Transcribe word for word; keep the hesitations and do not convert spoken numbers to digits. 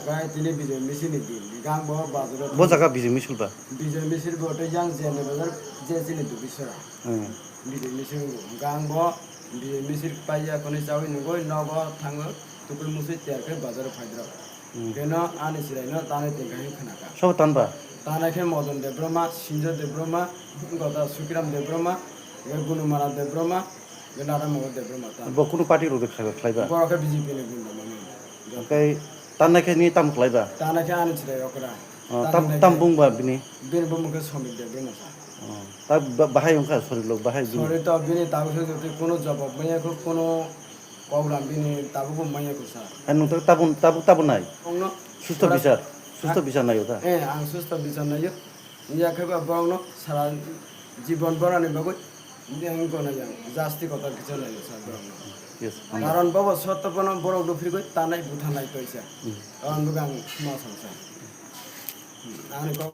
Gai tini Bijoy Misil ni din. Gang bo bazar o Bo jaga Bijoy Misil ba? Bijoy Misil bo tei yang J N A bazar je chini Dubisora. Hmm. Bijoy Misil bo. Gang bo Bijoy Misil paiya khoni chawi nugoi nogo thango tukui musui ter khe bazar o phaidrok. Hmm. Keno ani chwraino tanai tengkha hin khnakha. Sobo tanba? Tanai khe Modon Debbarma, Sinjo Debbarma, Gota Sukiram Debbarma, Gunumara Debbarma, Nada Mogo Debbarma ta. Bo kunu party rok de khlai, khlai ba? Borok khe B J P ni gunda mani. Oke, tanna khe ni tam khlai ba? Tanna khe ani chwrai okra. Oh, tam, tam bung ba bini? Bini bumung khe Somit Debbarma sa. Oh, ta ba-, bahai wngkha sori lok bahai bini? Sori to bini tabuk se jotoi kuno jawab maya ko, kuno program bini tabuk bo maya ko sa. Hai nung ta tabun, tabuk, tabun nai? Ongno. Susto bichar, susto bichar nayo ta? Eh, ang susto bichar nayo. Iya khe ba borokno sara jibon borani bagwi yang gona yang jasti kotor kisa nayo sa borokno. Yes, hambai. Karon bobo sotto bono borok do phirgwi tanai buthanai toisa. Hmm. Karon bo ang ma salsa. Ani kok